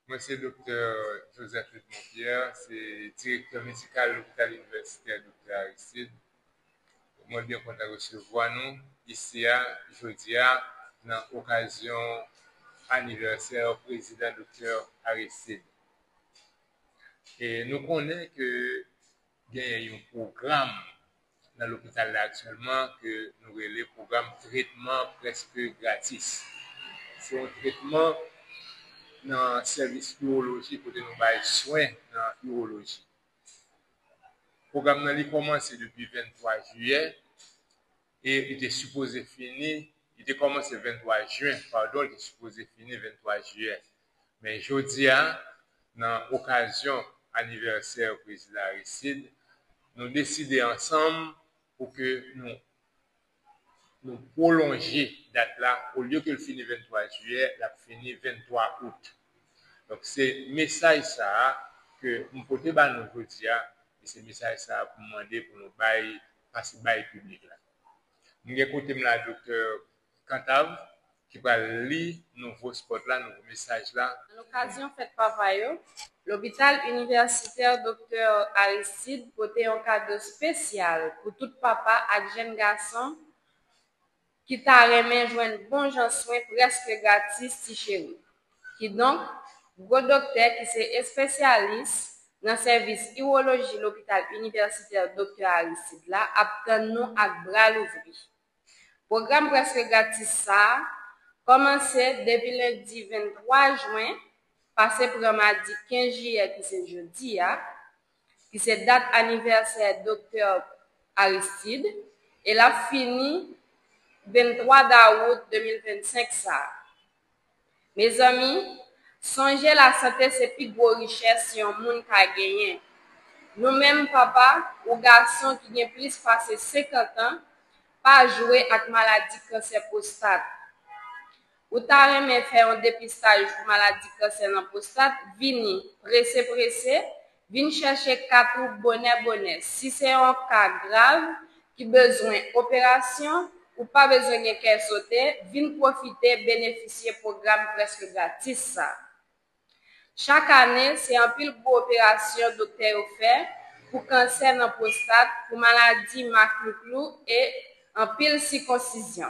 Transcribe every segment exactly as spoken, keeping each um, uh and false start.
Mwen se Doktè Joseph Edmond Pierre, se direktè medikal Lopital Inivèsitè Doktè Aristide. Mwen byen kontan resevwa nou isi a, jodi a, nan okazyon anivèsè Prezidan Doktè Aristide. E nou konnen ke genyen yon pwogram nan lopital la aktyèlman ke nou rele pwogram tretman prèske gratis. Se yon tretman nan sèvis iwoloji kote nou bay swen nan iwoloji. Pwogram nan li kòmanse depi venntwa jiyè e li te sipoze fini, li te kòmanse venntwa jen, padon, li te sipoze fini venntwa jiyè. Men jodi a, nan okazyon anivèsè Prezidan Aristide, nou deside ansanm pou ke nou, nou pwolonje dat la, olye ke l fini venntwa jiyè, l ap fini venntwa out. Donk, se mesaj sa a ke m pote ba nou jodi a, e se mesaj sa a pou m mande pou nou bay, pase bay piblik la. M gen kote m la Doktè Cantave, ki pral li nouvo spot la, nouvo mesaj la. Nan okazyon fèt papa yo, Lopital Inivèsitè Doktè Aristide pote yon kado espesyal pou tout papa ak jèn gason ki ta renmen jwenn bon jan swen prèske gratis ti cheri. Kidonk, gwo doktè ki se espesyalis nan sèvis iwoloji Lopital Inivèsitè Doktè Aristide la ap tann nou ak bra louvri. Pwogram prèske gratis sa a kòmanse depi lendi venntwa jen, pase pran madi kenz jiyè ki se jodi a, ki se dat anivèsè Doktè Aristide, e l ap fini venntwa dawout de mil vennsenk sa a. Mezanmi, sonje lasante se pi gwo richès yon moun ka genyen. Nou menm papa ou gason ki gen plis pase senkant an, pa jwe ak maladi kansè pwostat. Ou ta renmen fè yon depistaj pou maladi kansè nan pwostat? Vini, prese prese, vin chèche kat ou bonè bonè. Si se yon ka grav ki bezwen operasyon, ou pa bezwen gen kè sote, vin pwofite benefisye pwogram prèske gratis sa. Chak ane, se anpil gwo operasyon doktè yo fè pou kansè nan pwostat, pou maladi maklouklou e anpil sikonsizyon.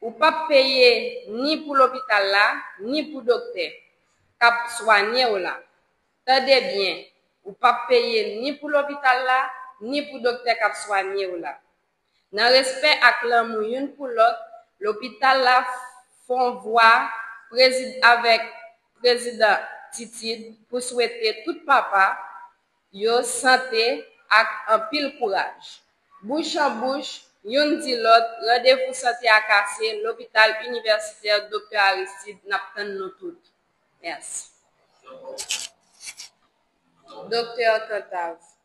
Ou p ap peye ni pou lopital la, ni pou doktè k ap swanye w la. Tande byen, ou p ap peye ni pou lopital la, ni pou doktè k ap swanye w la. Nan respè ak lanmou youn pou lòt, lopital la fon vwa prezid-, avèk Prezidan Titid pou swete tout papa yo sante ak anpil kouraj. Bouch an bouch, youn di lòt, randevou sante a kase, Lopital Inivèsitè Doktè Aristide, n ap tann nou tout. Mèsi. Doktè Cantave.